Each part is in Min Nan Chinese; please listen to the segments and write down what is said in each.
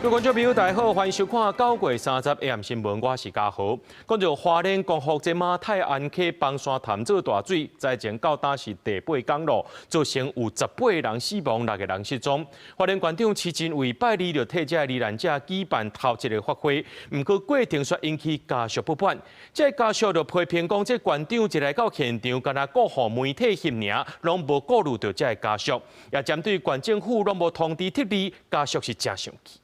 各位觀眾朋友，大家好，歡迎收看9月30 AM 新聞，我是嘉豪。講著花蓮光復這馬太鞍溪崩山潭做大水，災情到今是第八工咯，造成有18人死亡，6個人失蹤。花蓮縣長徐榛蔚拜二就替這罹難者舉辦頭七的法會，毋過過程卻引起家屬不滿。這家屬就批評講，這縣長一來到現場，干焦顧予媒體翕爾，攏無顧慮著這家屬，也針對縣政府攏無通知撤離，家屬是誠生氣。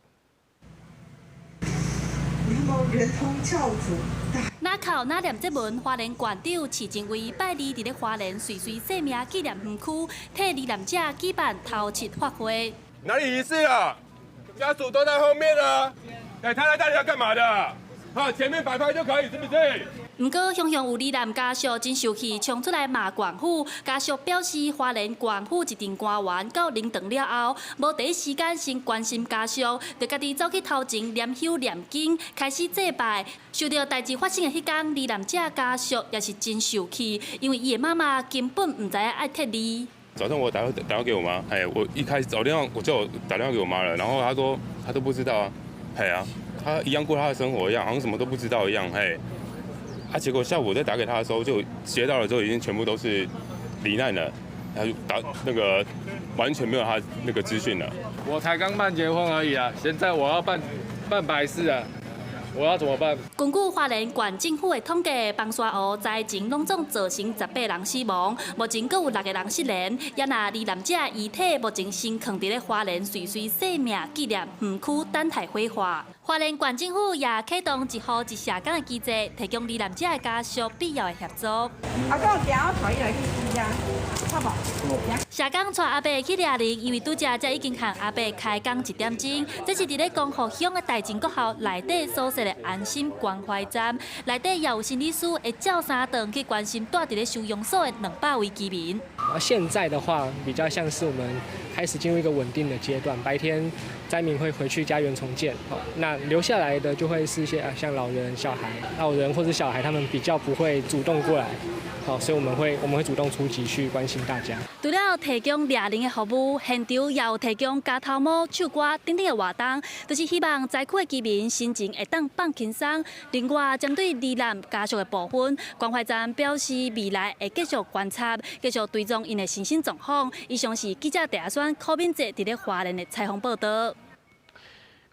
圓通教主。哪哭哪念這文，花蓮縣長徐榛蔚拜二佇咧花蓮歲歲生命紀念園區，替罹難者舉辦頭七法會。哪裡儀式啊？家屬都在後面啊！哎，他來到底要幹嘛的？好，前面擺拍就可以，是不是？毋過，雄雄有罹難家屬真受氣，衝出來罵縣府。家屬表示，花蓮縣府一陣官員到靈堂了後，無第一時間先關心家屬，就家己走去頭前念香念經，開始祭拜。受著代誌發生的彼工，罹難者家屬也是真受氣，因為伊的媽媽根本毋知影愛撤離。早上我打電話給我媽，哎，我一開始早電話我就打電話給我媽了，然後她說她都不知道啊，嘿啊，她一樣過她的生活一樣，好像什麼都不知道一樣，嘿。啊！結果下午我再打給他的時候，就接到了之後，已經全部都是罹難了，他就打那個完全沒有他那個資訊了。我才剛辦結婚而已啊，現在我要辦白事啊，我要怎麼辦？根據花蓮縣政府的統計，崩山湖災情攏總造成18人死亡，目前閣有6個人失聯。也若罹難者遺體目前先囥佇咧花蓮歲歲生命紀念園區等待火化。花蓮縣政府也啟動一戶一社工的機制，提供罹難者的家屬必要的協助。阿公行，我帶伊來去遮，好無？社工帶阿伯去掠人，因為拄才才已經和阿伯開講一點鐘。這是佇咧光復鄉的大前國校內底所設的安心關懷站，內底也有心理師會照三頓去關心蹛佇咧收容所的200位居民。而現在的話，比較像是我們開始進入一個穩定的階段，白天災民會回去家園重建，那留下來的就會是一些啊，像老人、小孩、老人或者小孩，他們比較不會主動過來，好，所以我們會主動出擊去關心大家。除了提供掠人的服務，現場也有提供加頭毛、唱歌等等的活動，就是希望災區的居民心情會當放輕鬆。另外，針對罹難家屬的部分，關懷站表示未來會繼續觀察，繼續追蹤𪜶的身心狀況。以上是記者鄭阿宣、柯敏哲佇咧花蓮的採訪報導。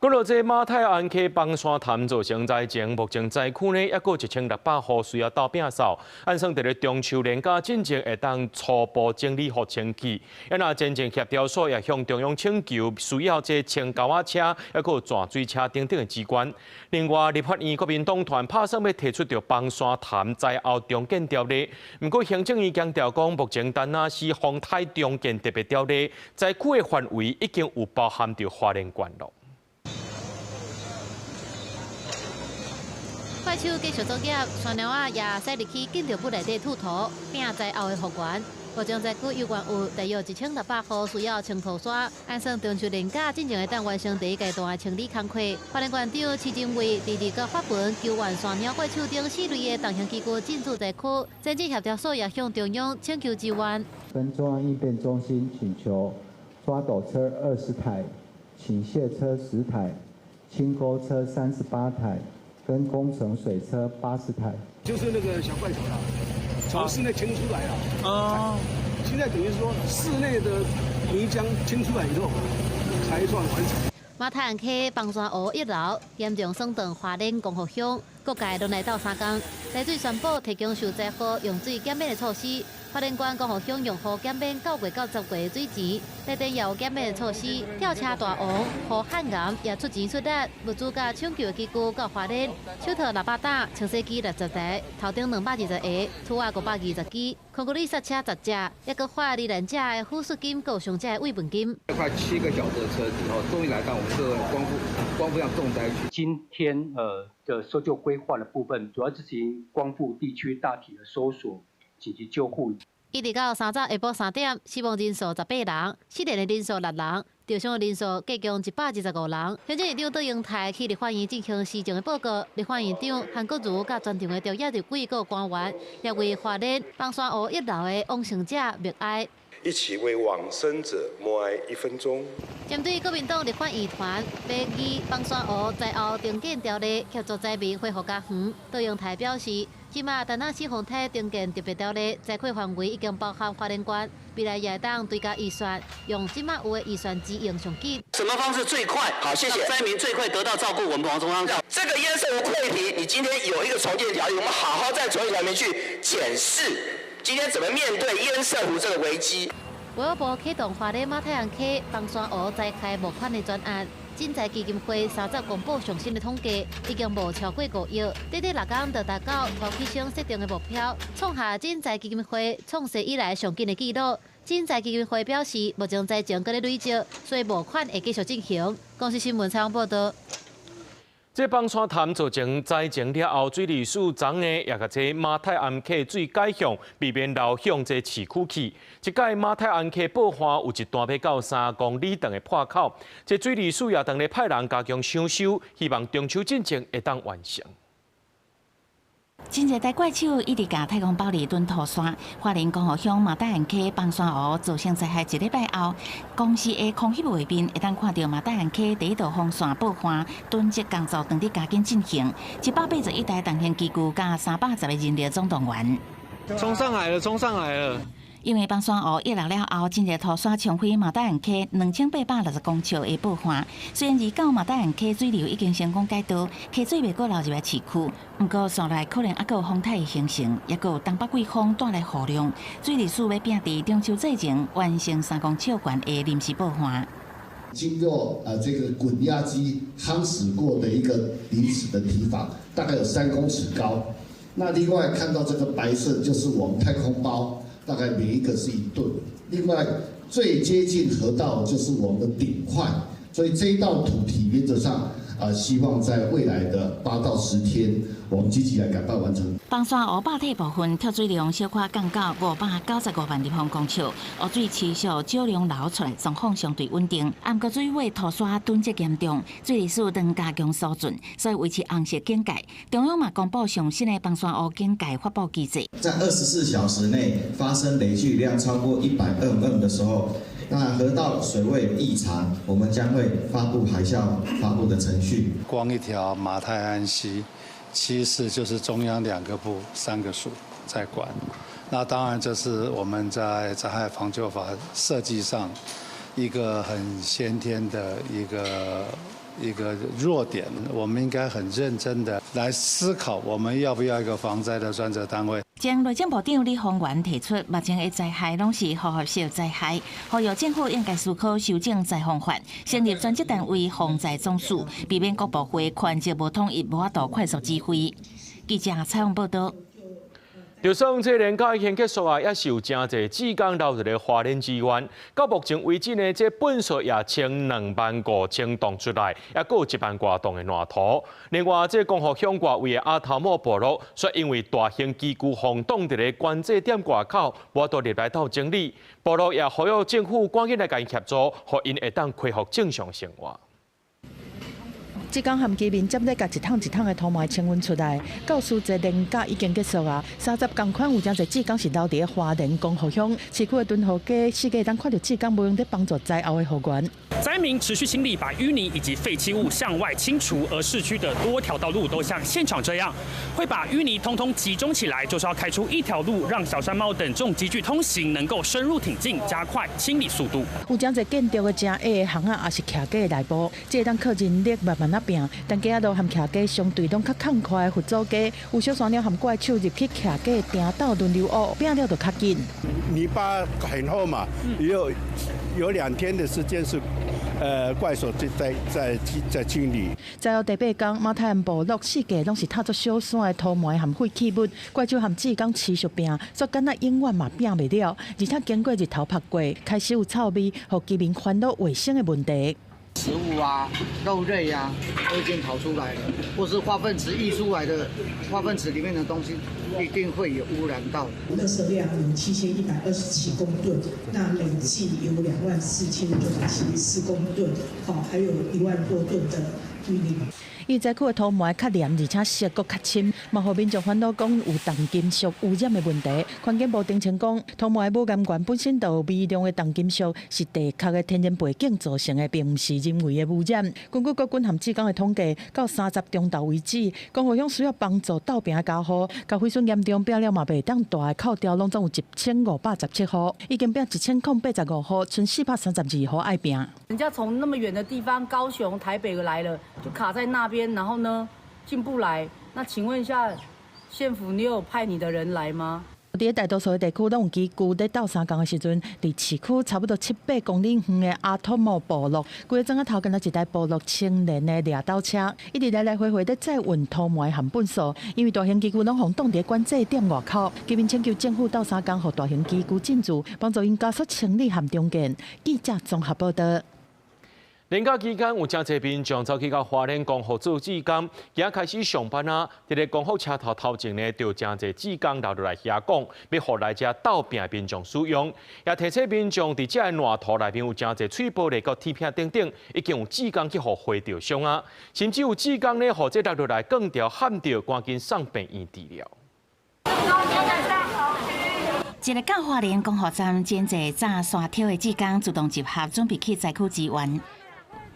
講到這馬太鞍溪崩山潭造成災情，目前災區呢，猶閣1600戶需要鬥摒掃。按算佇咧中秋連假進前會當初步整理予清氣。啊，若前線協調所也向中央請求，需要這清溝仔車，猶閣鑽水車等等的支援。另外，立法院國民黨團拍算欲提出著崩山潭災後重建條例，毋過行政院強調講，目前單若是風颱重建特別條例，災區的範圍已經有包含著花蓮縣咯。怪手繼續作業，山貓仔也駛入去建築物內底吐土，拼災後的復原。目前災區猶原有大約1600戶需要清土沙，按算中秋連假進前會當完成第一階段的清理工課。花蓮縣長徐榛蔚佇二號發文求援山貓怪手等四類的重型機具進駐災區，前線協調所也向中央請求支援。跟中央應變中心請求抓斗車20台、傾卸車10台、清溝車38台。跟工程水車80台，就是那個小怪手啦，從室內清出來啦。哦，現在等於說室內的泥漿清出來以後，才算完成。馬太鞍溪崩山湖溢流，嚴重損斷花蓮光復鄉，各界攏來鬥相共。台水宣布提供受災戶用水減免的措施。花蓮縣光復鄉用戶減免9月到10月的水錢，台電也有減免的措施。吊車大王胡漢岩也出錢出力，物資佮搶救的機具到花蓮，手套600擔，清洗機60台，頭燈220個，鋤仔520支，空格里剎車10隻，猶閣發罹難者的撫恤金、佮傷者的慰問金。快7個小時的車子哦，終於來到我們這個光復鄉重災區。今天的搜救規劃的部分，主要執行光復地區大體的搜索、緊急救護。一直到30下晡3點，死亡人數18人，失聯的人數6人，受傷的人數計共125人。行政院長卓榮泰去立法院進行施政的報告，立法院長韓國瑜佮全場的朝野立委閣官員，也為花蓮崩山湖溢流的往生者默哀。一起為往生者默哀一分鐘。針對國民黨立法院團欲擬枋山湖災後重建條例協助災民恢復家園，卓榮泰表示，這馬陳那四風台重建特別條例災區範圍已經包含花蓮縣，未來也會當追加預算，用這馬有的預算支援上緊。什麼方式最快？好，謝謝。災民最快得到照顧，我們黃中央。這個堰塞湖潰堤，你今天有一個重建條例，我們好好在重建條例去檢視，今天怎麼面對堰塞湖這個危機。衛福部啟動花蓮馬太鞍溪枋山湖災害募款的專案，賑災基金會30公布上新的統計，已經募超過5億，短短6天就達到頭起先設定的目標，創下賑災基金會創設以來上緊的紀錄。賑災基金會表示，目前災情閣咧累積，所以募款會繼續進行。公視新聞採訪報道。這枋山潭造成災情了後，水利署昨呢也共這馬太鞍溪水改向，避免流向這市區去。這擺馬太鞍溪爆旱有一段欲到3公里長的破口，這水利署也當咧派人加強搶修，希望中秋進前會當完成。真濟台怪手一直共太空包裡囤土沙，花蓮光復鄉馬太鞍溪枋山湖造成災害一禮拜後，公視的空翕畫面會當看著馬太鞍溪第一道防線爆旱，囤積工作當佇加緊進行，181台重型機具佮310個人力總動員。衝上來了，衝上來了！因為枋山湖溢流了後，真濟土沙沖毀馬太鞍溪2860公尺的爆旱。雖然二九馬太鞍溪水流已經成功改道，溪水袂閣流入來市區，毋過紲來可能猶閣有風颱的形成，猶閣有東北季風帶來雨量，水利署欲拼佇中秋節前完成3公尺懸的臨時爆旱。經過這個滾壓機夯實過的一個臨時的堤防，大概有3公尺高。那另外看到這個白色，就是我們太空包。大概每一個是1噸。另外，最接近河道就是我們的頂塊，所以這一道土堤原則上啊，希望在未來的8到10天，我們積極來趕辦完成。枋山湖壩體部分蓄水量小可降到595萬立方公尺，湖水持續少量流出來，狀況相對穩定。毋過水尾土沙囤積嚴重，水利署當加強疏浚，所以維持紅色警戒。中央嘛公布上新的枋山湖警戒發布機制，在24小時內發生累計雨量超過100 mm 的時候，那河道水位異常，我們將會發布海嘯發布的程序。光一條馬太鞍溪，其實就是中央兩個部、三個署在管。那當然，這是我們在災害防救法設計上一個很先天的一個弱點。我們應該很認真的來思考，我們要不要一個防災的專責單位。前內政部長李鴻源提出，目前的災害攏是複合式災害，呼籲政府應該思考修正災防法，成立專責單位防災總署，避免各部會權責無統一，無法度快速指揮。記者採訪報道。就算這連假已經結束啊，也是有誠濟志工留佇咧花蓮支援。到目前為止呢，這糞埽也清25,000棟出來，也閣有1萬外棟的爛土。另外，這光復鄉外圍的阿頭某部落，卻因為大型機具封擋佇咧關制點外口，無法度入來鬥整理。部落也呼籲政府趕緊來共𪜶協助，予𪜶會當恢復正常生活。志工和居民接咧共一桶一桶的土糜清運出來。教師節連假已經結束啊，30仝款有誠濟志工是留佇咧花蓮光復鄉市區的敦和街，四界會當看著志工無閒咧幫助災後的復原。災民持續清理，把淤泥以及廢棄物向外清除，而市區的多條道路都像現場這樣，會把淤泥通通集中起來，就是要開出一條路，讓小山貓等重機具通行，能夠深入挺進，加快清理速度。有誠濟建築的誠矮的巷仔，也是徛家的內部，這會當靠人力慢慢仔拼，但街仔路和徛家相對攏較空曠的佛祖街，有小山鳥和怪手入去徛家埕鬥輪流挖，拼了就較緊。泥巴很厚嘛，有2天的時間是，怪手在清理。災後第八工，馬太鞍部落四界攏是透足小山的土糜和廢棄物，怪手和志工持續拼，煞敢若永遠嘛拼袂了。而且經過日頭曝過，開始有臭味，予居民煩惱衛生的問題。食物啊、肉類啊，都已經跑出來了，或是化糞池溢出來的化糞池裡面的東西，一定會有污染到。垃圾量有7127公噸，那累計有24,974公噸，好，還有1萬多噸的淤泥。因為災區的塗膜較黏，而且色閣較深，嘛予民眾煩惱講有重金屬污染的問題。環境部澄清講，塗膜的母岩源本身就有微量的重金屬，是地殼的天然背景造成的，並毋是人為的污染。根據國軍和志工的統計，到30中晝為止，光復鄉需要幫助鬥拚的家戶，共毀損嚴重、拚了嘛袂當蹛的扣掉，攏總有1587戶，已經拚1085戶，賰432戶愛拚。人家從那麼遠的地方，高雄、台北來了，就卡在那邊，然後呢進不來。那請問一下，縣府你有派你的人來嗎？佇咧大多數的地區攏有機具咧鬥相共的時陣，佇市區差不多七八公里遠的阿托莫部落，規个早仔頭敢若一台部落青年的掠斗車，一直來來回回咧載運塗膜和糞掃，因為大型機具攏予擋佇管制點外口，居民請求政府鬥相共，予大型機具進駐，幫助𪜶加速清理和重建。記者綜合報道。連假期間有誠濟民眾走去到花蓮光復做志工，今仔開始上班啊！佇咧光復車頭頭前呢，就誠濟志工留落來遐講，欲予來遮鬥拚民眾使用。也提醒民眾佇這个爛塗內面有誠濟碎玻璃佮鐵片等等，已經有志工去予火著傷啊！甚至有志工呢，予這落落來鋼條焊著，趕緊送病院治療。一个到花蓮光復站真濟紮山鐵的志工自動集合，準備去災區支援。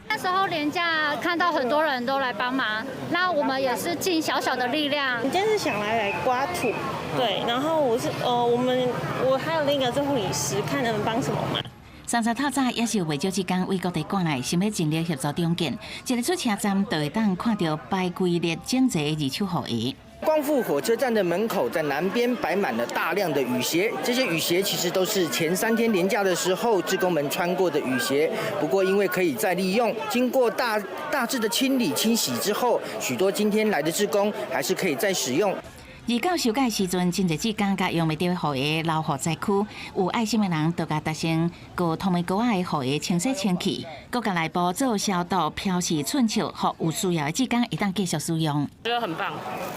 那時候連假看到很多人都來幫忙，那我們也是盡小小的力量。你今天是想來刮土，對，然後我是我們我還有另一個是護理師，看能幫什麼忙。30透早也是有袂少志工為各地趕來，想欲盡力協助重建。一个出車站就會當看著排規列整齊的二手雨鞋。光復火車站的門口，在南邊擺滿了大量的雨鞋。這些雨鞋其實都是前3天連假的時候，志工們穿過的雨鞋。不過因為可以再利用，經過大致的清理清洗之後，許多今天來的志工還是可以再使用。二到收假時陣，真濟志工共用袂著的雨鞋留予災區，有愛心的人就共搭成高透明膏仔的雨鞋清洗清氣，閣共內部做消毒、漂洗寸尺，予有需要的志工會當繼續使用。覺得很棒。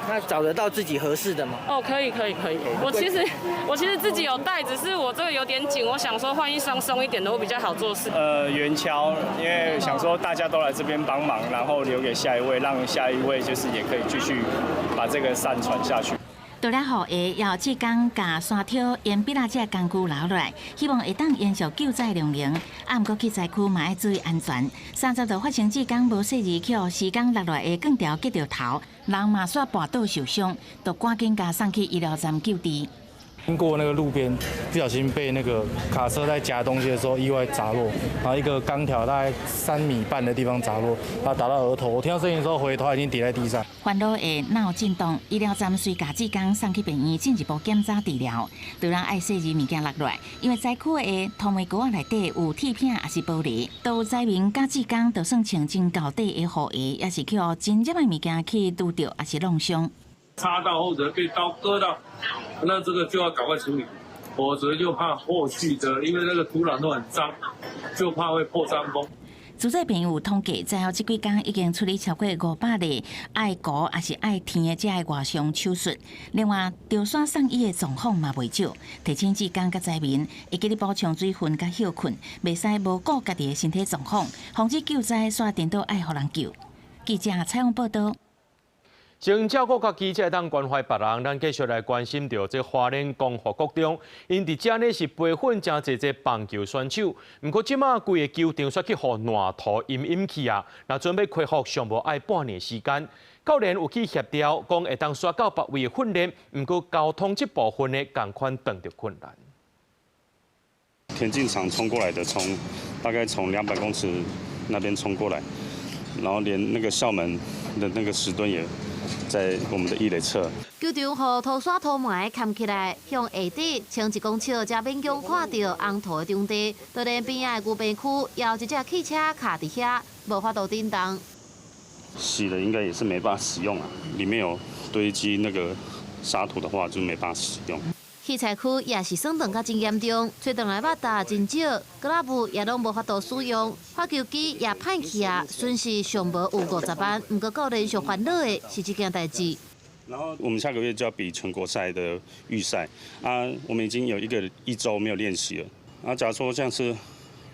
那找得到自己合適的嗎？哦，可以，可以，可以。我其實自己有帶，只是我這個有點緊，我想說換一雙鬆一點的會比較好做事。圓鍬，因為想說大家都來這邊幫忙，然後留給下一位，讓下一位就是也可以繼續把這個善傳下去。除了雨鞋，也有志工共山挑、鉛筆仔這工具留落來，希望會當延續救災量能。啊，毋過去災區嘛愛注意安全。30號發生志工無細膩去予施工落來的鋼條擊著頭，人嘛煞跋倒受傷，就趕緊共送去醫療站救治。經過那個路邊，不小心被那個卡車在夾東西的時候意外砸落，然後一個鋼條大概3.5米的地方砸落，他打到額頭。我聽到聲音的時候回頭已經跌在地上。煩惱的腦震盪，醫療站隨共志工送去病院進一步檢查治療。當然愛細膩物件落來，因為災區的塗膜膏仔內底有鐵片抑是玻璃，都災民佮志工就算穿真厚底的雨鞋，也是去予真尖的物件去拄著，抑是弄傷。插到或者被刀割到，那這個就要趕快處理，否則就怕後續的，因為那個土壤都很髒，就怕會破傷風。慈濟病院有統計，災後這幾工已經處理超過500例愛糊抑是愛添的這个外傷手術。另外，著山送醫的狀況嘛袂少，提醒志工佮災民會記得補充水分佮歇睏，袂使無顧家己的身體狀況，防止救災煞顛倒愛予人救。記者採訪報導。先照顧家己，才會當關懷別人。咱繼續來關心著這花蓮光復國中，𪜶佇遮呢是培訓誠濟這棒球選手。毋過這馬規個球場煞去予爛塗陰陰去啊！若準備恢復上無愛半年時間。教練有去協調，講會當煞到別位訓練，毋過交通這部分呢，仝款當著困難。田徑場衝過來的，從大概從200公尺那邊衝過來，然後連那個校門的那個石墩也在我們的一壘側。球場予塗沙塗膜崁起來，向下底穿1公尺，才勉強看著紅塗的場地。就連邊仔的牛棚區，也有一隻汽車卡佇遐，無法度振動。洗了應該也是沒辦法使用啊，裡面有堆積那個沙土的話，就沒辦法使用。器材區也是損斷甲真嚴重，吹轉來肉焦真少，格拉布也攏無法度使用，發球機也歹去啊，損失上無有50萬。毋過教練上煩惱的是這件代誌。然後我們下個月就要比全國賽的預賽啊，我們已經有一週沒有練習了。啊，假如說像是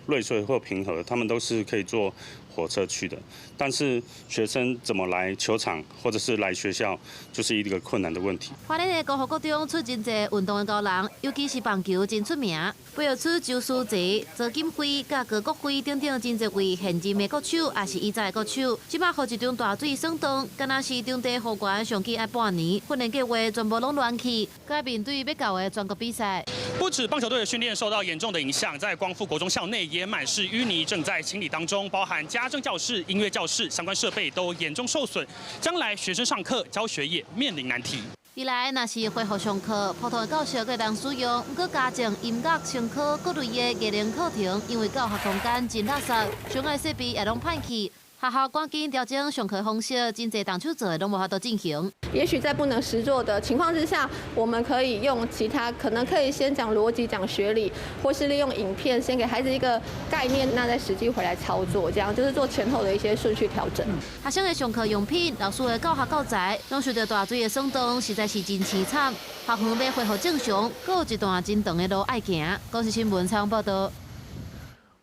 瑞穗或平和，他們都是可以做火車去的，但是學生怎麼來球場或者是來學校，就是一個困難的問題。花蓮的光復國中出真濟運動的高人，尤其是棒球真出名，培育出周書澤、周錦輝、佮高國輝等等真濟位現任的國手，也是以前的國手。這擺予一場大水損斷，敢若是當地復原上緊愛半年，訓練計劃全部攏亂去，閣面對欲到的全國比賽。不止棒球隊的訓練受到嚴重的影響，在光復國中校內也滿是淤泥，正在清理當中，包含家政教室、音樂教室相關設備都嚴重受損，將來學生上課教學也面臨難題。未來若是恢復上課，普通的教室閣會當使用，毋過家政、音樂、商科各類的藝能課程，因為教學空間真垃圾，相關設備也攏歹去。學校趕緊調整上課方式，真濟動手做的攏無法度進行。也許在不能實作的情況之下，我們可以用其他，可能可以先講邏輯、講學理，或是利用影片先給孩子一個概念，那再實際回來操作，這樣就是做前後的一些順序調整。學生的上課用品、老師的教學教材，攏受著大水的損斷，實在是真淒慘。學校欲恢復正常，閣有一段真長的路愛行。公視新聞採訪報導。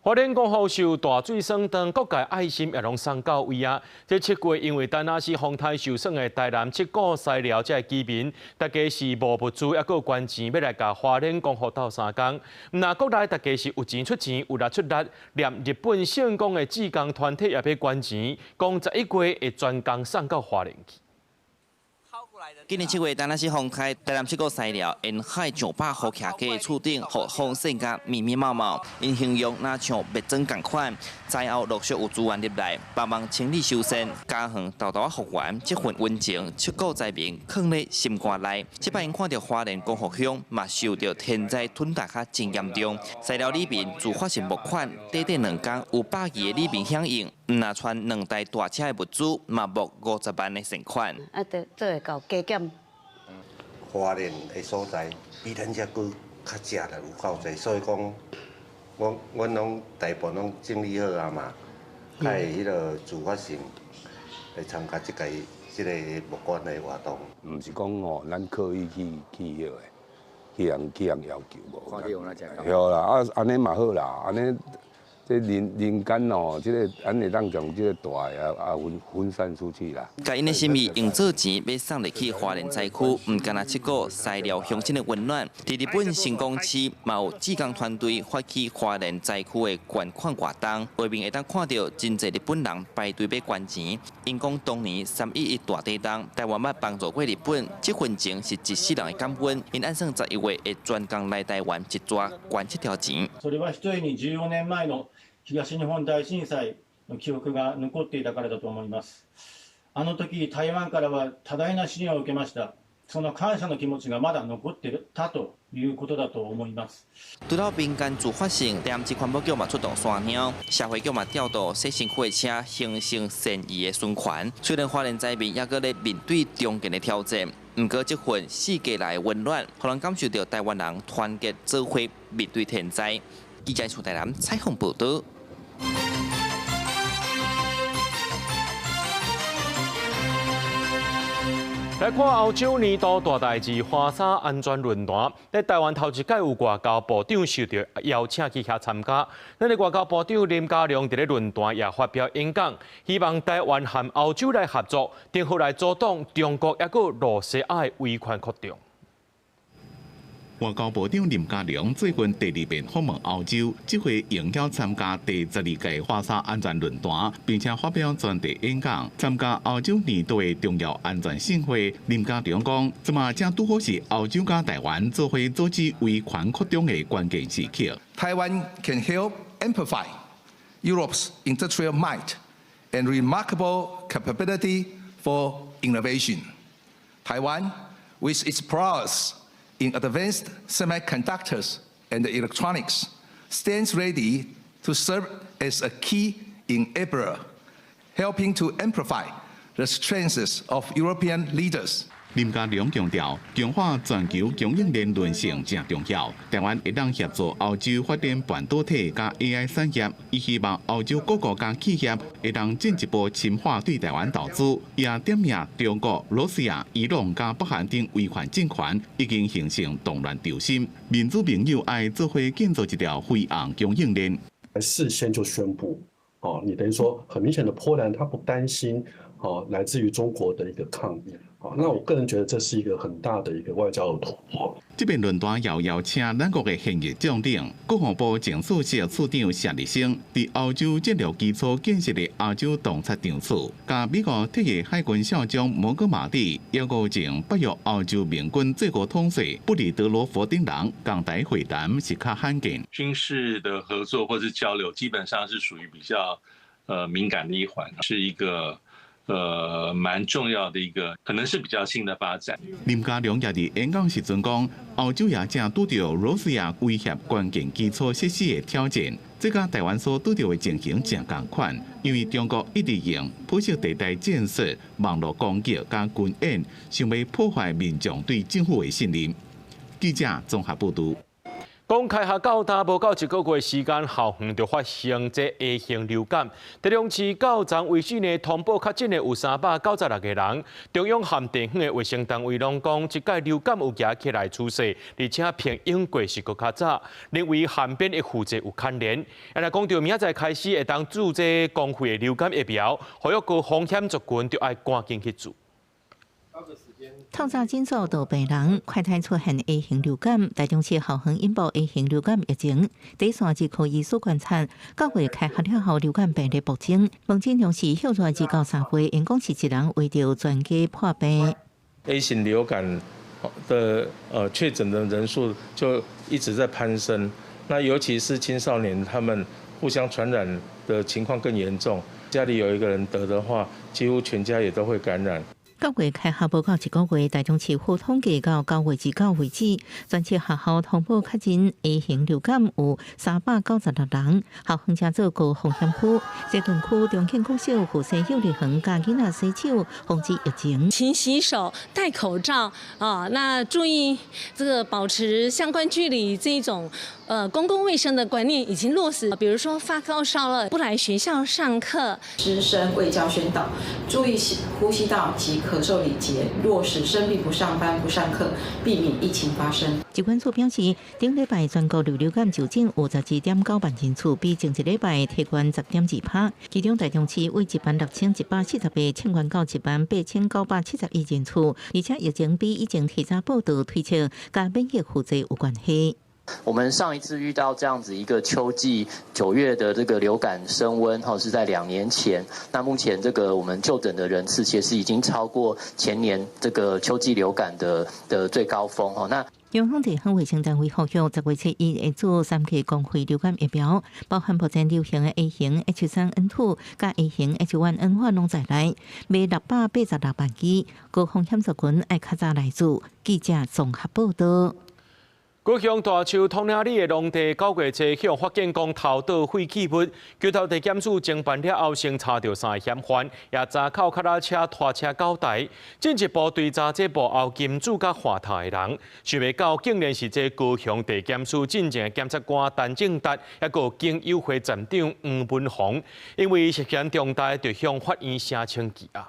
花蓮光復受大水損斷，各界愛心也攏送到位啊！這7月因為田納西風颱受損的台南七股西寮這个居民，大家是募物資，猶閣捐錢，欲來共花蓮光復鬥相共。毋但國內大家是有錢出錢，有力出力，連日本聖光的志工團體也欲捐錢，講11月會專工送到花蓮去。今年7月，田納西風颱，台南七股西寮沿海上百戶徛家厝頂，予風扇甲密密麻麻，𪜶形容若像蜜磚仝款。災後陸續有資源入來，幫忙清理修繕，家園沓沓仔復原，這份溫情，七股災民囥咧心肝內。這擺𪜶看著花蓮光復鄉嘛受著天災吞噬較真嚴重，西寮里民自發性募款，短短兩工有100余个里民響應，毋若傳兩台大車的物資，嘛募50萬的善款。啊，著做會到加減。花蓮的所在比咱遮閣較食力有夠濟，所以講，阮攏大部分攏整理好啊嘛，較會彼個自發性來參加這屆這個募捐的活動。毋是講吼，咱刻意去去彼個，去人去人要求無。對啦，啊按呢嘛好啦，按呢。這人人間哦，這個按呢當將這個大的啊分分散出去啦。共𪜶的心意用做錢，欲送入去花蓮災區，毋干焦七股西寮鄉親的溫暖。佇日本神岡市嘛有志工團隊發起花蓮災區的捐款活動，畫面會當看著真濟日本人排隊欲捐錢。𪜶講當年3.11大地震，台灣捌幫助過日本，這份情是一世人的感恩。𪜶按算11月會專工來台灣一逝捐這條錢。それはひとえに14年前の東日本大震災の記憶が残っていたからだと思います。あの時台灣からは多大な支援を受けました。その感謝の気持ちがまだ残っていたということだと思います。除了民間自發性，台南市環保局嘛出動山貓，社會局嘛調度洗身軀的車，形成善意的循環。雖然花蓮災民猶閣咧面對重建的挑戰，毋過這份四界來的溫暖，予人感受著台灣人團結做伙面對天災。記者從台南採訪報導。來看歐洲年度大代誌華沙安全論壇，佇台灣頭一擺有外交部長受著邀請去遐參加。咱的外交部長林佳龍佇咧論壇也發表演講，希望台灣和歐洲來合作，定好來阻擋中國抑閣羅西亞的威權擴張。外交部長林佳龍最近第二遍訪問歐洲，這回應邀參加第12屆華沙安全論壇，並且發表專題演講。參加歐洲年度的重要安全盛會，林佳龍講：這馬正拄好是歐洲佮台灣做伙阻止威權擴張的關鍵時刻。 Taiwan can help amplify Europe's industrial might and remarkable capability for innovation. Taiwan, with its prowess in advanced semiconductors and electronics, stands ready to serve as a key enabler, helping to amplify the strengths of European leaders. 林佳龍強調，強化全球供應鏈連線誠重要。台灣會當協助歐洲發展半導體佮 AI 產業，伊希望歐洲各國佮企業會當進一步深化對台灣投資。也點名中國、羅西亞、伊朗佮北韓等威權政權已經形成動亂軸心，民主盟友愛做伙建造一條飛航供應鏈。事先就宣布，哦，你等於說很明顯的波蘭，他不擔心哦來自於中國的一個抗議。哦，那我個人覺得這是一個很大的一個外交的突破。這遍論壇也邀請咱國的現役將領、國防部前首席處長謝立生，佇歐洲戰略基礎建設的亞洲洞察長處，佮美國退役海軍少將摩根馬蒂，抑閣前北約歐洲盟軍最高統帥布里德羅弗等人仝台會談是較罕見。軍事的合作或是交流，基本上是屬於比較敏感的一環，是一個蠻重要的一個，可能是比較新的發展。林佳龍也佇演講時陣講，歐洲也正拄著羅西亞威脅關鍵基礎設施的挑戰，這佮台灣所拄著的情形誠仝款，因為中國一直用灰色地帶建設、網路攻擊佮軍演，想欲破壞民眾對政府的信任。記者綜合報導。講開學到今無夠一個月時間，校園就發生這 A 型流感。台中市到昨為止呢，通報確診的有396個人。中央和地方的衛生單位攏講，這擺流感有行起來趨勢，而且比英國是閣較早，認為和免疫負債有牽連。啊，若講著明仔載開始會當注這公費的流感疫苗，呼籲高風險族群就愛趕緊去注。透早診所就病人快篩出現 A 型流感，台中市校園引爆 A 型流感疫情。第一線兒科醫師觀察，9月開學了後流感病例暴增。門診量是歇熱2到3倍，𪜶講是一人圍著全家破病。 A 型流感的確診的人數就一直在攀升，那尤其是青少年，他們互相傳染的情況更嚴重。家裡有一個人得的話，幾乎全家也都會感染。9月開學無夠一個月，台中市府統計到9月29為止，全市學校通報確診 A 型流感有396人，校園正做高風險區，西屯區中慶國小、富西幼兒園佮囡仔洗手，防止疫情。勤洗手、戴口罩啊，那注意這個保持相關距離，這種公共衛生的觀念已經落實。比如說發高燒了，不來學校上課。師生衛教宣導，注意呼吸道及咳嗽禮節，落實生病不上班不上課，避免疫情發生。疾管署表示，頂禮拜全國流感就診有12.9萬人次，比前一禮拜提懸10.2%。其中台中市為16,140個，增懸到18,971人次，而且疫情比以前提早報導推測，佮免疫負債有關係。我們上一次遇到這樣子一個秋季9月的這個流感升溫，哈，是在2年前。那目前這個我們就診的人次其實已經超過前年這個秋季流感的最高峰，哈。那中央地方衛生單位呼籲，10月7日會注三劑公費流感疫苗，包含目前流行的 A 型 H3N2 佮 A 型 H1N1 攏在內，賣686萬劑，高風險族群愛較早來注。記者綜合報導。高雄大樹統領里的農地9月初予發現講偷倒廢棄物，橋頭地檢署偵辦了後，先查著三个嫌犯，也查扣腳踏車拖車九台，進一步追查這幕後金主佮話頭的人，想袂到竟然是這高雄地檢署進前的檢察官陳正達，抑閣警友會站長黃文宏，因為涉嫌重大，就向法院聲稱羈押。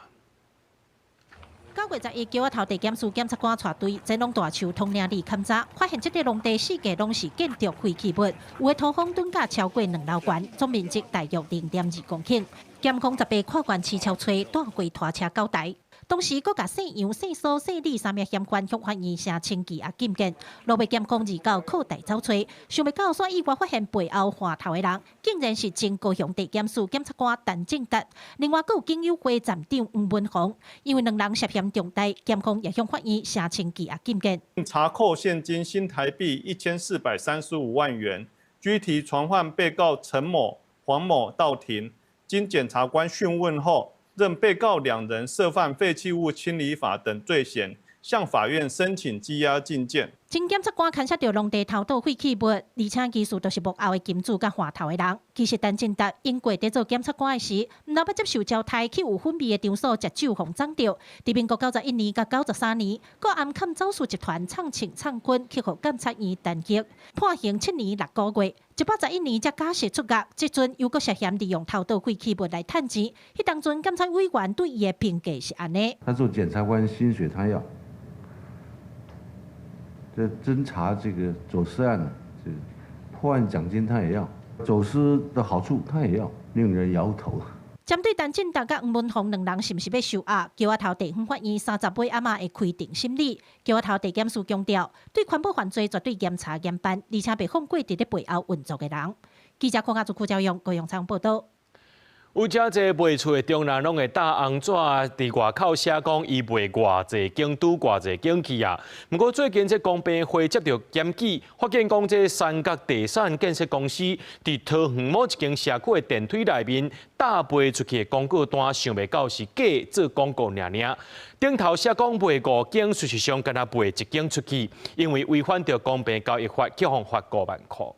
9月11，橋仔頭地檢署檢察官帶隊前往大樹統領里勘查，發現這塊農地四界攏是建築廢棄物，有的土方躉甲超過兩樓懸，總面積大約0.2公頃。檢控18法官齊敲揣，帶過拖車九台。同時，閣共姓楊、姓蘇、姓李三名嫌犯向法院聲稱羈押禁見。落尾檢控29擴大走揣，想袂到煞意外發現背後話頭的人，竟然是前高雄地檢署檢察官陳正達。另外，閣有警友會站長黃文宏，因為兩人涉嫌重大，檢控也向法院聲稱羈押禁見。查扣現金新台幣1435萬元，拘提傳喚被告陳某、黃某到庭。經檢察官訊問後，認被告兩人涉犯廢棄物清理法等罪嫌，向法院申請羈押禁見。前檢察官牽涉著農地偷倒廢棄物，而且其實就是幕後的金主佮話頭的人。其實陳正達英國佇做檢察官的時，毋但欲接受招待去有粉味的場所食酒，予摠著。佇民國91年佮93年，閣暗崁走私集團藏槍藏棍去予檢察院彈劾，判刑7年6個月。111年才假釋出獄，這陣又閣涉嫌利用偷倒廢棄物來趁錢。彼當陣監察委員對伊的評價是按呢。他做檢察官薪水他要。這偵查這個走私案，這破案獎金他也要，走私的好處他也要。令人搖頭。針對陳進達佮黃文宏兩人是毋是欲受押，橋仔頭地方法院30尾暗仔會開庭審理。橋仔頭地檢署強調，對環保犯罪絕對嚴查嚴辦，而且袂放過佇咧背後運作的人。記者鄺亞竹、柯昭勇、高陽倉報道。有遮濟賣厝的中人攏會貼紅紙佇外口寫講伊賣偌濟間拄偌濟間去啊。毋過最近這公平會接著檢舉，發現講這三角地產建設公司佇桃園某一間社區的電梯內面貼賣出去的廣告單，想袂到是假做廣告爾爾。頂頭寫講賣五間，事實上干焦賣一間出去，因為違反著公平交易法，去予罰5萬箍。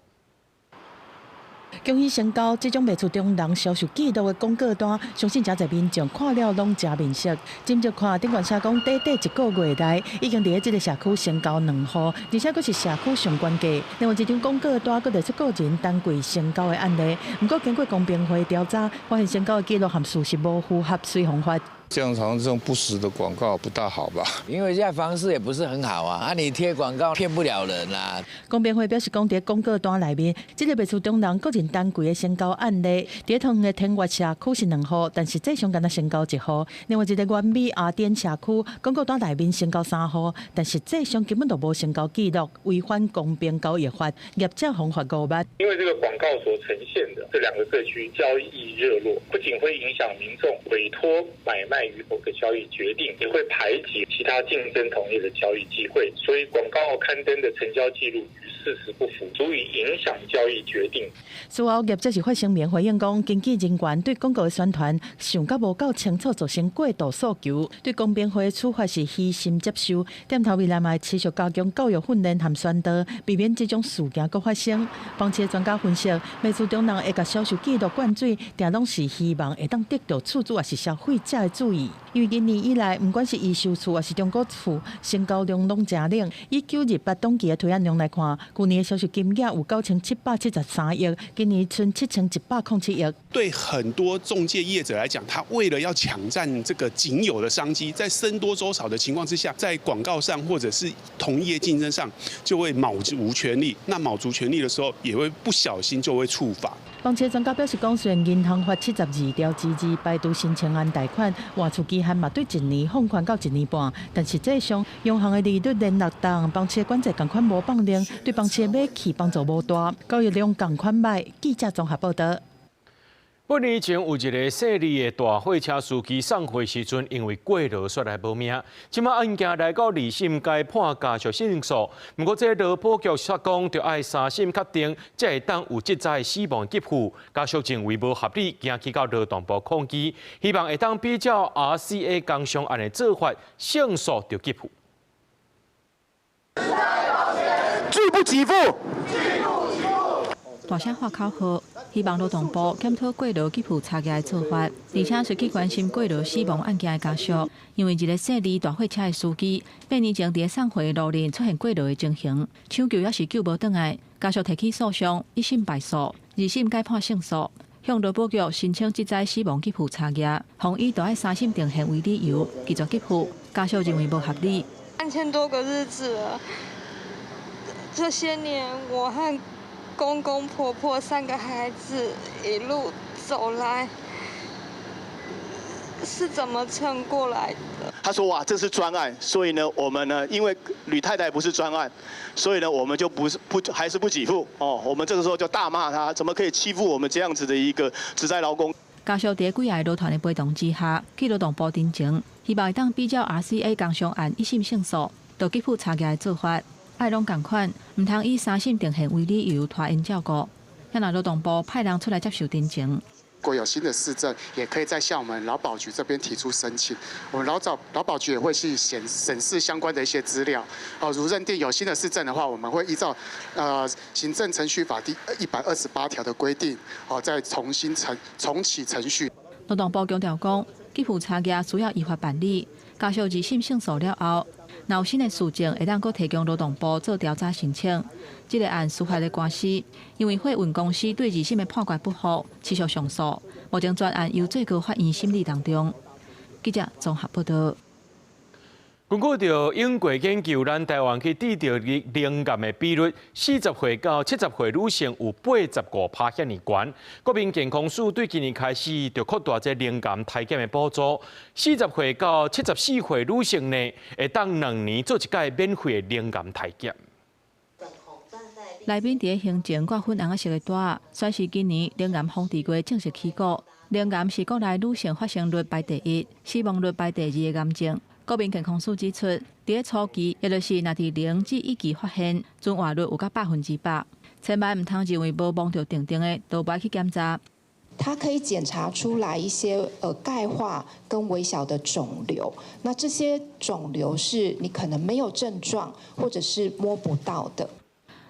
恭喜成交，這種賣厝中人銷售記錄的廣告單，相信誠濟民眾看了攏誠面熟。斟酌看頂懸寫講，短短一個月內，已經佇咧這个社區成交兩戶，而且閣是社區上懸價。另外一張廣告單，閣列出個人單櫃成交的案例。毋過經過公平會調查，發現成交的記錄和事實無符合，隨予罰。這樣好像這種不實的廣告不大好吧？因為現在房市也不是很好啊，啊你貼廣告騙不了人啦。公平會表示，講佇廣告單內面，這個賣厝中人個人單櫃的成交案例，佇桃園的天悅社區是兩戶，但實際上干焦成交一戶。另外一個原美阿典社區廣告單內面成交三戶，但實際上根本就無成交記錄，違反公平交易法，業者予罰5萬。因為這個廣告所呈現的這兩個社區交易熱絡，不僅會影響民眾委託買賣與否的交易決定，也會排擠其他競爭同業的交易機會。所以廣告刊登的成交記錄與事實不符，足以影響交易決定。事後業者是發聲明回應講，經紀人員對廣告的宣傳想甲無夠清楚，造成過度訴求，對公平會的處罰是虛心接受。店頭未來嘛會持續加強教育訓練和宣導，避免這種事件閣發生。房市專家分析，賣厝中人會共銷售記錄灌水，定攏是希望會當得到厝主抑是消費者的注意。因為今年以來，毋管是預售厝抑是中古厝，成交量攏誠冷。以928統計的推案量來看，舊年的銷售金額有9773億，今年賰7107億。對很多仲介業者來講，他為了要搶佔這個僅有的商機，在僧多粥少的情況之下，在廣告上或者是同業競爭上，就會卯足全力。那卯足全力的時候，也會不小心就會觸法。房市專家表示，講雖然銀行法72條之2排除申請案貸款，換厝期限嘛對一年放寬到一年半，但實際上央行的利率連六降，房市管制仝款無放量，對房市的買氣幫助無大，交易量仝款䆀。記者綜合報道。八年前有一个細膩的大貨車司機送貨時陣，因為過勞煞來無命。這馬案件來到二審，改判家屬勝訴。毋過這勞保局說講，著愛三審確定，才會當有職災死亡給付。家屬認為無合理，驚去到勞動部抗議，希望會當比照 RCA 工傷案的做法，勝訴就給付。拒不給付。大聲喊口號，希望勞動部檢討過勞給付差額的做法，而且是去關心過勞死亡案件的家屬，因為一個細膩大貨車的司機，8年前佇送貨的路面出現過勞的情形，搶救猶是救無轉來，家屬提起訴訟，一審敗訴，二審改判勝訴，向勞保局申請職災死亡給付差額，予以著愛三審定讞為理由拒絕給付，家屬認為無合理。 3000多個日子了，這些年我和公公婆婆三個孩子一路走來，是怎麼撐過來的？他說：哇，這是專案，所以呢，我們呢，因為呂太太不是專案，所以呢，我們就不是不還是不給付哦。我們這個時候就大罵他，怎麼可以欺負我們這樣子的一個職災勞工？家屬佇幾个勞團的陪同之下，去勞動部陳情，希望會當比照 RCA 工傷案一審勝訴，就給付差額的做法。愛攏仝款，毋通以三審定讞為理由拖延照顧。遐若勞動部派人出來接受陳情。如果有新的事證，也可以再向我們勞保局這邊提出申請。我們勞保局也會去審視相關的一些資料。哦，如認定有新的事證的話，我們會依照行政程序法第128條的規定，哦，再重新重啟程序。勞動部強調講，給付差額需要依法辦理。家屬二審勝訴了後，若有新的事證，會當閣提供勞動部做調查申請。這個案司法的官司，因為貨運公司對二審的判決不服，持續上訴。目前全案由最高法院審理當中。記者綜合報道。根據著英國研究，咱台灣去得著乳癌的比率，40歲到70歲女性有85%遐爾懸。國民健康署對今年開始就擴大這乳癌篩檢的補助，40歲到74歲女性呢，會當2年做一擺免費的乳癌篩檢。內面佇咧胸前掛粉紅仔色的帶，宣示今年乳癌防治月正式起鼓。乳癌是國內女性發生率排第一、死亡率排第二的癌症。國民健康署指出，佇咧初期，也就是若佇0至1期發現，存活率有到100%。千萬毋通認為無摸著定定的，就無愛去檢查。它可以檢查出來一些鈣化跟微小的腫瘤，那這些腫瘤是你可能沒有症狀，或者是摸不到的。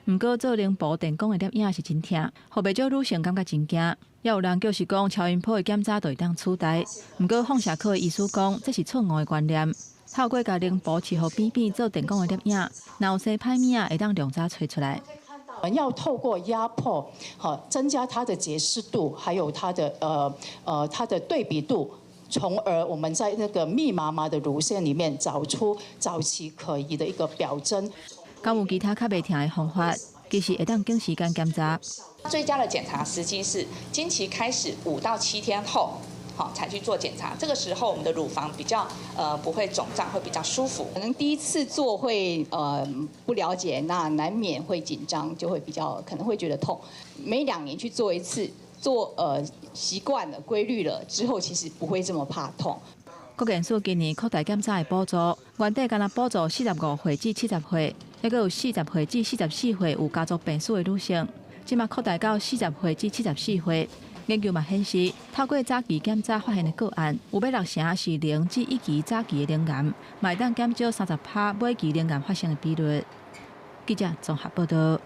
毋過做寧波電光的攝影是真疼，予袂少女性感覺真驚。也有人就是講超音波的檢查就會當取代。毋過放射科的醫師講，這是錯誤的觀念。透過共寧波飼予扁扁做電光的攝影，若有生歹物仔，會當量早揣出來。我們要透過壓迫，好增加它的解析度，還有它的對比度，從而我們在那個密麻麻的乳腺裡面找出早期可疑的一個表徵。敢有其他較袂疼的方法？其實會當揀時間檢查。最佳的檢查時機是經期開始5到7天後，好才去做檢查。這個時候我們的乳房比較不會腫脹，會比較舒服。可能第一次做會不了解，那難免會緊張，就會比較可能會覺得痛。每2年去做一次，做習慣了、規律了之後，其實不會這麼怕痛。國健署今年擴大檢查的補助，原底干焦補助45歲至70歲，猶閣有40歲至44歲有家族病史的女性，這馬擴大到40歲至74歲。研究嘛顯示，透過早期檢查發現的個案，有欲6成是0至1期早期的乳癌，嘛會當減少30%尾期乳癌發生的比率。記者綜合報導。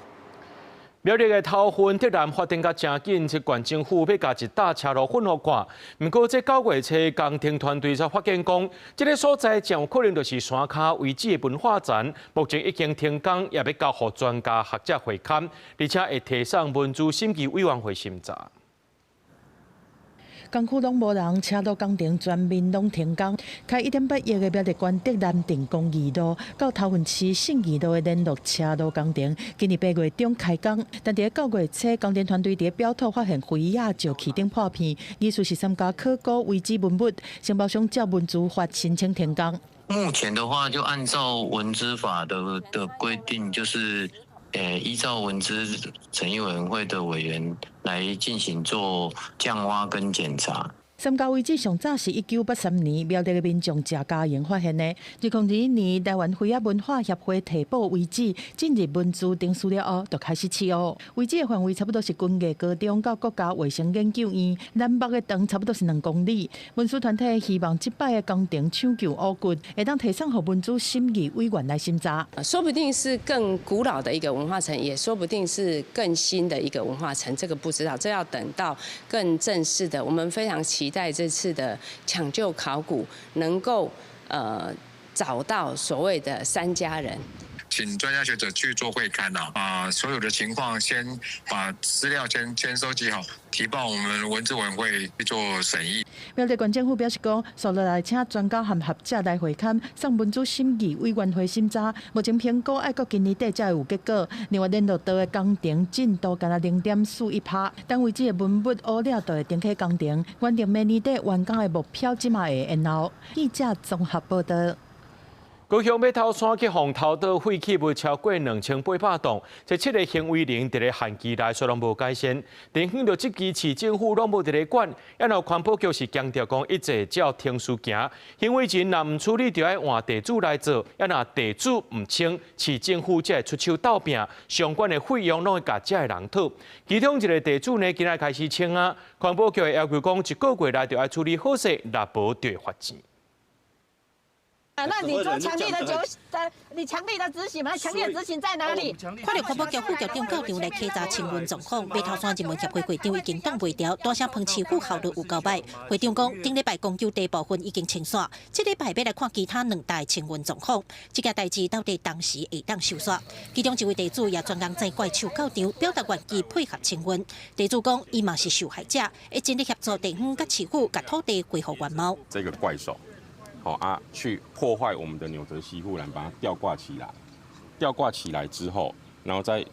苗栗的頭份突然發展甲誠緊，這縣政府欲共一搭車路粉予看。毋過這9月初工程團隊才發現講，這个所在誠有可能就是山跤遺址的文化層，目前已經停工，也欲交予專家學者會勘，而且會提送文資審議委員會審查。工區攏無人，車路工程全面攏停工。開1.8億的苗栗縣德南鎮公義路到頭份市信義路的聯絡車路工程，今年8月中開工。但佇9月初，工程團隊佇表土發現飛仔石器頂破片，疑似是三家考古遺址文物，承包商照文資法申請停工。目前的話，就按照文資法的規定，就是依照文資審議委員會的委員來進行做降挖跟檢查。三家遺址上早是1983年苗栗的民眾謝家營發現的。2021年台灣飛仔文化協會提報遺址進入文資程序了後，就開始試挖。遺址的範圍差不多是軍藝高中到國家衛生研究院南北的長差不多是2公里。文資團體希望這擺的工程搶救古蹟，會當提送予文資審議委員來審查。說不定是更古老的一個文化層，也說不定是更新的一個文化層，這個不知道，這要等到更正式的。我們非常期待這次的搶救考古能夠找到所謂的三家人。請專家學者去做會勘啊，把所有的情況先把資料先收集好，提報我們文資委員會去做審議。苗栗縣政府表示講，紲落來請專家和學者來會勘，送文資審議委員會審查。目前評估愛閣今年底才會有結果。另外，聯絡道的工程進度干焦0.41%，等遺址的文物挖了就會重啟工程，原定明年底完工的目標，這馬會延後。記者綜合報導。高雄馬頭山去予偷倒廢棄物超過2800棟，這七个行為人佇咧限期內煞攏無改善。地方就這期市政府攏無佇咧管，然後環保局是強調講一切照程序行。行為人若毋處理，就愛換地主來做；啊若地主毋清，市政府才會出手鬥拚，相關的費用攏會共這个人討。其中一个地主呢，今仔開始清啊，環保局會要求講一個月內就愛處理好勢，若無就會罰錢。那你說強力的執，你強力的執行嗎？強力的執行在哪裡？看著環保局副局長到場來稽查清運狀況，馬頭山人民協會會長已經擋袂牢，大聲抨市府效率有夠䆀。會長講，頂禮拜公有地部分已經清煞，這禮拜欲來看其他兩大清運狀況。這件代誌到底當時會當收煞？其中一位地主也專工載怪手到場，表達願意配合清運。地主講，伊嘛是受害者，會盡力協助地方佮市府，共土地恢復原貌。這個怪手。好啊，去破壞我們的紐澤西護欄，把它吊掛起來。吊掛起來之後，然後再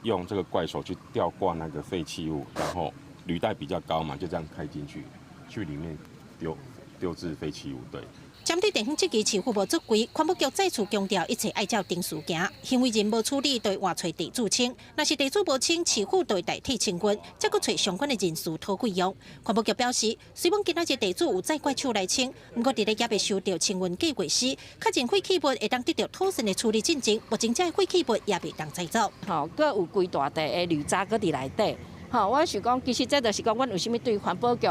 用這個怪手去吊掛那個廢棄物，然後履帶比較高嘛，就這樣開進去，去裡面丟置廢棄物。對。針對地方質疑市府無作為，環保局再次強調一切愛照程序行。行為人無處理，就會換揣地主清；若是地主無清，市府就會代替清運，再閣揣相關的人士討費用。環保局表示，雖罔今仔日地主有再怪手來清，毋過佇咧猶未收著清運計劃時，確認廢棄物會當得著妥善的處理進前，目前這廢棄物也袂當載走。吼，閣有規大塊的鋁渣閣佇內底。吼，我想講，其實這就是講，阮為啥物對環保局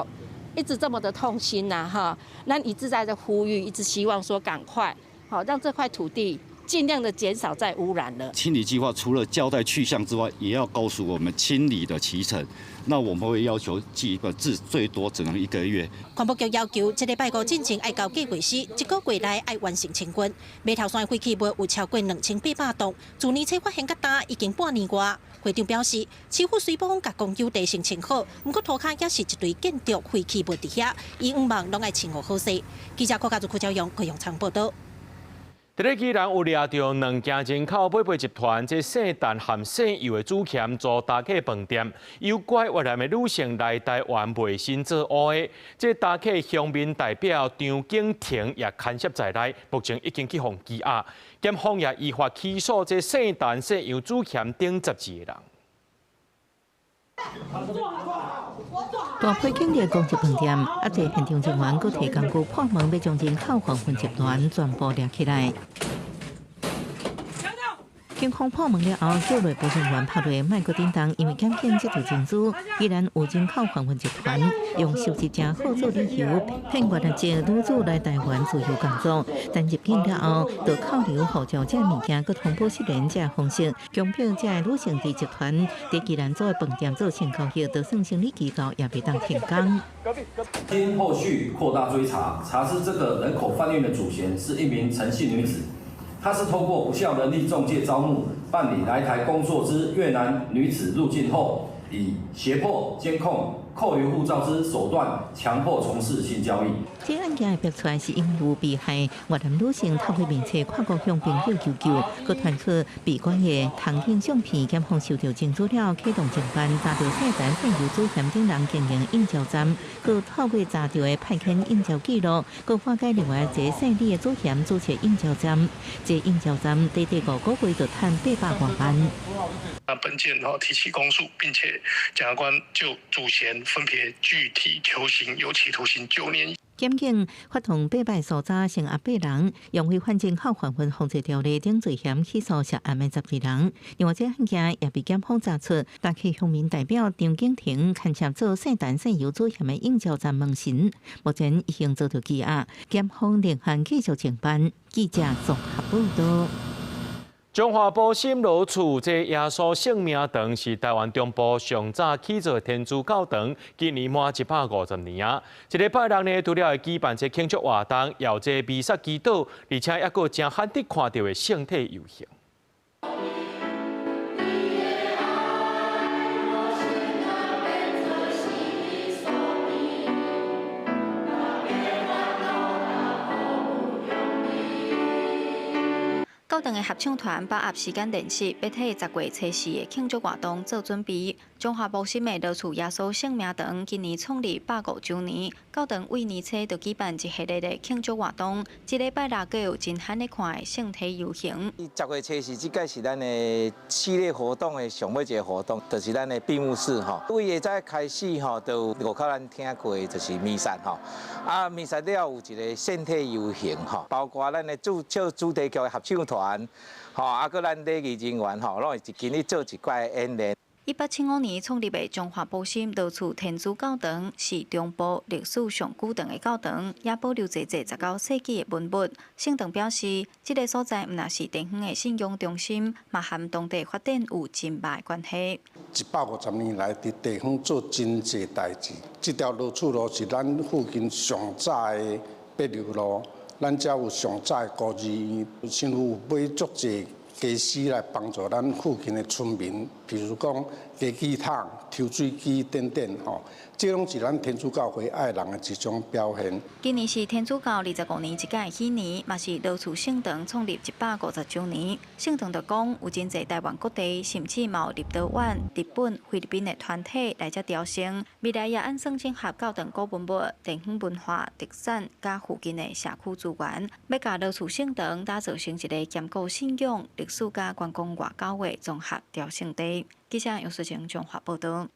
一直這麼的痛心吶，哈！咱一直在這呼籲，一直希望說趕快，好讓這塊土地盡量的減少再污染了。清理計劃除了交代去向之外，也要告訴我們清理的期程。那我們會要求寄一個字，最多只能一個月。環保局要求，這禮拜五進前愛交計劃書，一個月內愛完成清運。碼頭山的廢棄物有超過2800噸，自年初發現到今已經半年外。會長表示，市府雖罔共公有地先清好，毋過塗跤也是一堆建築廢棄物佇遐，伊向望攏愛清予好勢。記者郭家祖、柯昭陽、高永昌報導。佇咧宜蘭有掠著兩間人口買賣集團，這姓陳和姓游的主嫌租搭客飯店，誘拐越南的女性來台灣賣身做烏的。這搭客鄉民代表張景婷也牽涉在內，目前已經去予羈押。檢方也依法起訴這姓陳、姓游主嫌等12個人。大批警力攻擊飯店，啊！這現場人員閣提工具破門，欲將人口販運集團全部掠起來。警方破門了後，叫內部人員拍落，莫閣振動，因為檢警接到情資，宜蘭有人口販運集團用收集證號做理由，騙越南籍女子來台灣自由工作，但入境了後，就扣留護照這物件，閣通報失聯這方式，強迫這女性佇集團佇宜蘭做的飯店做性交易，就算生理期到也袂當停工。經後續擴大追查，查知這個人口販運的主嫌是一名陳姓女子。她是透過不肖人力仲介招募辦理來台工作之越南女子入境後，以脅迫、監控、扣留護照之手段，強迫從事性交易。這案件的爆出來是因為被害越南女性透過面冊跨國向朋友求救，閣傳出被關的通行相片，檢方收著證據了，啟動偵辦，查著姓陳、姓游主嫌等人經營應召站，閣透過查著的派遣應召記錄，閣破解另外一个姓李的主嫌主持應召站，這應召站短短5個月就賺800多萬。那本件提起公訴，並且檢察官就主嫌分別具體求刑，有期徒刑9年。檢警發動8擺搜查，成押8人，用違反人口販運防制條例等罪嫌起訴涉案的12人。另外，這案件也被檢方查出，大溪鄉民代表張景婷牽涉做姓陳、姓游主嫌的應召站門神，目前已經遭到羈押。檢方另案繼續偵辦。記者綜合報導。中華埔新羅厝這耶穌聖名堂是台灣中部上早起造的天主教堂，今年滿150年啊！這禮拜六呢，除了會舉辦這慶祝活動，也有這彌撒祈禱，而且猶閣誠罕得看著的聖體遊行。教堂的合唱團把握時間練習，欲替10月初四的慶祝活動做準備。中華埔新的羅厝耶穌聖名堂今年創立150週年，教堂為年初就舉辦一系列的慶祝活動。這禮拜六閣有真罕咧看的聖體遊行。10月初四，這屆是咱的系列活動的上尾一個活動，就是咱的閉幕式吼。對下早開始吼，就外口咱聽過的就是彌撒吼，啊彌撒了有一個聖體遊行吼，包括咱的主主題曲的合唱團。吼，啊，閣咱禮儀人員吼，攏會一起咧做一寡演練。1875年創立的中華埔心羅厝天主教堂是中部歷史上古長的教堂，也保留濟濟19世紀的文物。聖堂表示，這個所在毋但是地方的信仰中心，嘛和當地發展有真密的關係。150年來，佇地方做真濟代誌。這條羅厝路是咱附近上早的柏油路。咱遮有上早的孤兒院，政府有買足濟家私來幫助咱附近的村民，比如講加水桶、抽水機等等吼，這攏是咱天主教會愛人的一種表現。今年是天主教25年一屆禧年，嘛是羅厝聖堂創立150週年。聖堂就講，有真濟台灣各地，甚至嘛有立陶宛、日本、菲律賓的團體來遮朝聖。未來也按算整合教堂古文物、地方文化特產，佮附近的社區資源，欲共羅厝聖堂打造成一个兼顧信仰、歷史佮觀光外交的綜合朝聖地。記者楊淑晴綜合報導。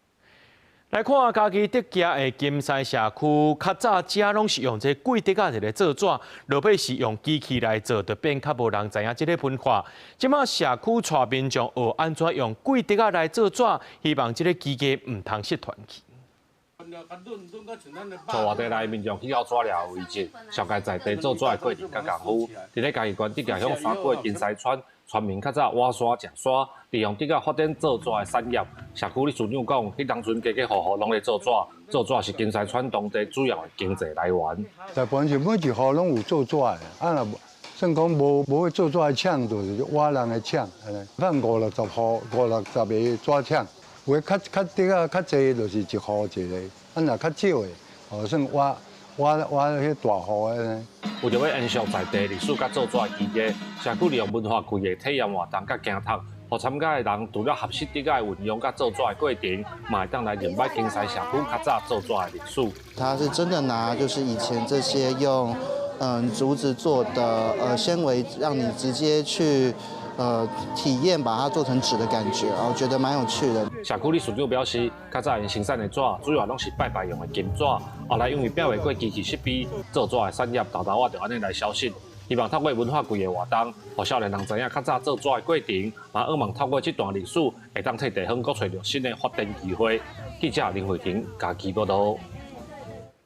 來看嘉義竹崎的金獅社區，較早遮攏是用這桂竹仔來做紙，落尾是用機器來做，就變較無人知影這个文化。這馬社區帶民眾學按怎用桂竹仔來做紙，希望這个技藝毋通失傳去。坐活地內民眾去到紙寮遺跡，紹介在地做紙的過程佮功夫。佇咧嘉義縣竹崎鄉山谷的金獅村，村民較早挖沙食沙，利用竹仔發展做紙的產業。社區理事長講，彼當陣家家戶戶攏咧做紙，做紙是金獅村當地主要的經濟來源。大部分是每一戶攏有做紙的，啊若算講無去做紙的廠，就是挖人的廠，按呢。咱五六十戶、五六十個紙廠，有的較較竹仔較濟，就是一戶一個；啊若較少的，哦算挖挖挖彼大戶的呢。為著欲延續在地歷史佮做紙的技藝，社區利用文化季的體驗活動佮行讀，予參加的人除了學習竹仔的運用佮做紙的過程，嘛會當來認捌金獅社區較早做紙的歷史。他是真的拿就是以前這些用竹子做的纖維，讓你直接去體驗把它做成紙的感覺，我覺得蠻有趣的。社區理事長表示，較早𪜶生產的紙主要攏是拜拜用的金紙，後來因為摒袂過機器設備，做紙的產業沓沓仔就按呢來消失。希望透過文化季的活動，予少年人知影較早做紙的過程，嘛向望透過這段歷史，會當替地方閣揣著新的發展機會。記者林慧婷嘉義報導。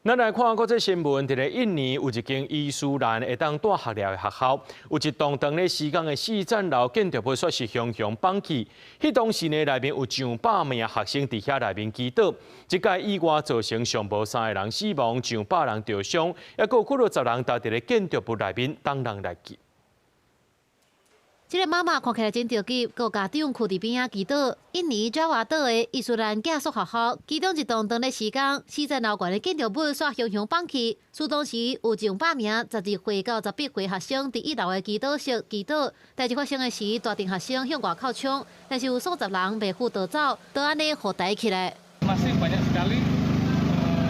咱來看國際新聞，佇咧印尼有一間伊斯蘭會當帶學寮的學校，有一棟當咧施工的四層樓建築物，煞是雄雄崩去。彼當時呢，內面有上百名學生佇遐內面祈禱。這擺意外造成上無三個人死亡，上百人著傷，猶閣有幾落十人留佇咧建築物內面等人來救。這个媽媽看起來真著急，閣有家長囥佇邊仔祈禱。印尼爪哇島的伊斯蘭寄宿學校，其中一棟當咧施工，四層樓懸的建築物煞雄雄崩去。事當時有上百名12歲到18歲學生佇一樓的祈禱室祈禱。代誌發生的時，大陣學生向外口衝，但是有數十人袂赴逃走，就按呢予抬起來。 Masih banyak sekali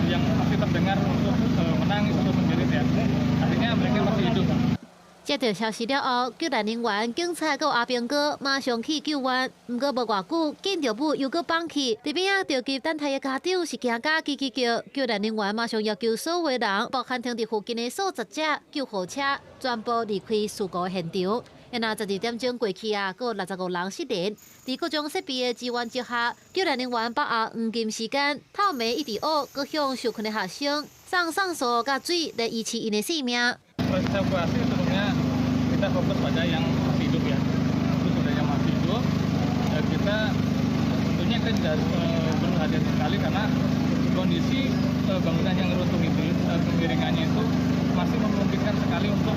yang masih terdengar untuk menangis atau menjerit ya. Artinya mereka masih hidup. 接到消息了後，救援人員、警察閣阿兵哥馬上去救援。毋過無偌久，建築物又閣崩去。佇邊仔著急等待的家長是驚甲吱吱叫，救援人員馬上要求所有人，包含停佇附近的數十架救護車，全部離開事故現場。然後12點鐘過去啊，閣有65人失聯。佇各種設備的支援之下，救援人員把握黃金時間，透暝一直挖，閣向受困的學生送送素佮水來維持𪜶的性命。 Kita fokus pada yang masih hidup ya. Itu sudah yang masih hidup. Dan kita tentunya kita juga perlu hati-hati sekali karena kondisi bangunan yang runtuh itu kemiringannya itu masih memungkinkan sekali untuk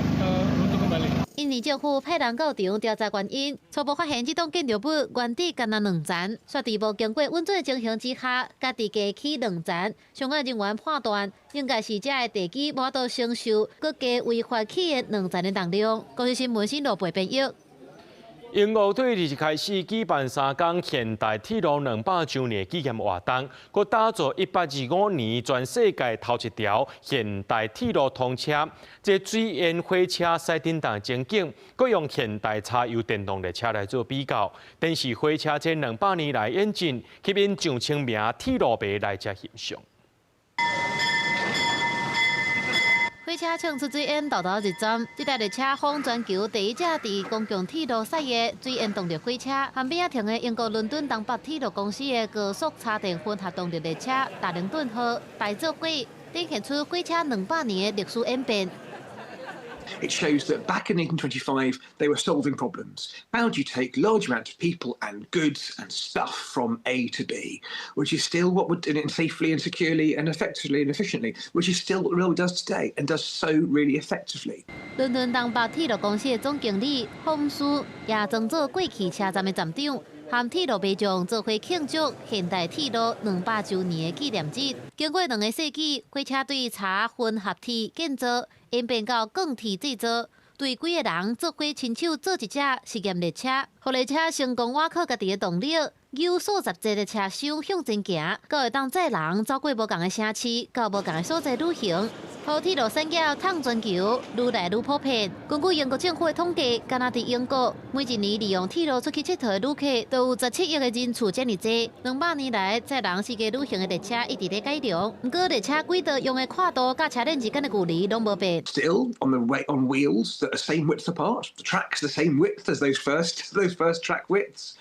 runtuh kembali. 印尼政府派人到場調查原因，初步發現這棟建築物原底干焦兩層，煞佇無經過允准的情形之下，家己加起兩層。相關人員判斷，應該是這个地基無法度承受閣加違法起的兩層的重量。公視新聞新羅貝編譯。英國對二日開始舉辦三工現代鐵路200週年紀念活動，閣打造125年全世界頭一條現代鐵路通車，這水煙火車駛振動情景，閣用現代柴油電動列車來做比較，展示火車這200年來演進，吸引上千名鐵路迷來遮欣賞。火車衝出水煙，沓沓入站。這台列車風全球第一隻佇公共鐵路駛的水煙動力火車，旁邊仔停的英國倫敦東北鐵路公司的高速柴電混合動力列車達靈頓號大做軌，展現出火車200年的歷史演變。 It shows that back in 1825, they were solving problems. How do you take large amounts of people and goods and stuff from A to B, which is still what would, and safely and securely and effectively and efficiently, which is still what the railway does today and does so really effectively. 倫敦東北鐵路公司的總經理洪斯也裝作過去車站的站長，和鐵路民眾做伙慶祝現代鐵路200週年的紀念日。經過2個世紀，火車對柴混合鐵建造演變到鋼鐵製造，對幾个人做伙親手做一隻實驗列車，予列車成功倚靠家己的動力，有數十節的車廂向前行，閣會當載人走過無仝的城市，到無仝的所在旅行。予鐵路產業淌全球，愈來愈普遍。根據英國政府的統計，干焦佇英國每一年利用鐵路出去𨑨迌的旅客，都有17億个人次遮爾濟。200年來，載人世界旅行的列車一直咧改良，毋過列車軌道用的闊度佮車輪之間的距離攏無變。 Still on the way on wheels that are same width apart, the tracks the same width as those first track widths.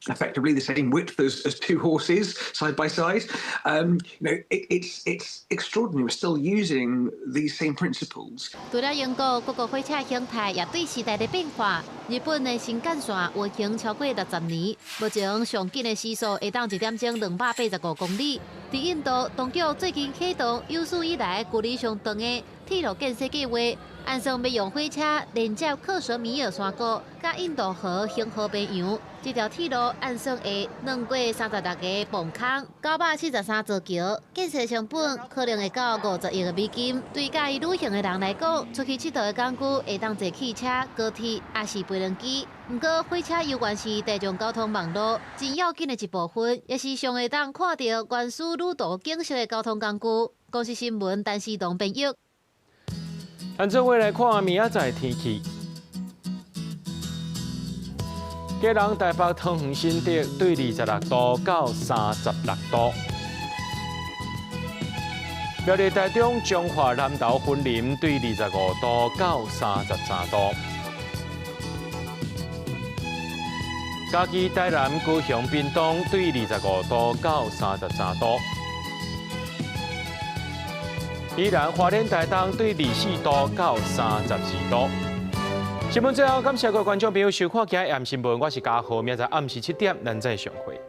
Effectively the same width as two horses side by side. It's extraordinary. We're still using these same principles. 除了英國，各國火車形態也對時代的變化。日本的新幹線運行超過60年，目前上緊的時速會當一點鐘285公里。佇印度，當局最近啟動有史以來距離上長的鐵路建設計劃，按算欲用火車連接克什米爾山谷，佮印度河恆河邊洋。這條鐵路按算會橫過36個磅空，943座橋，建設成本可能會到50億美金。對佮意旅行的人來講，出去𨑨迌的工具會當坐汽車、高鐵，抑是飛輪機。毋過，火車猶原是大眾交通網路真要緊的一部分，也是上會當看著原始旅途景色的交通工具。公視新聞，陳思東編譯。咱做伙來看明仔載天氣。基隆、台北、桃園、新竹對26度到36度。苗栗、台中、彰化、南投、雲林對25度到33度。嘉義、台南、高雄、屏東對25度到33度。宜蘭、花蓮、台東對24度到32度。新聞最後，感謝各位觀眾朋友收看今日暗新聞，我是嘉豪，明仔載暗時7點，咱再相會。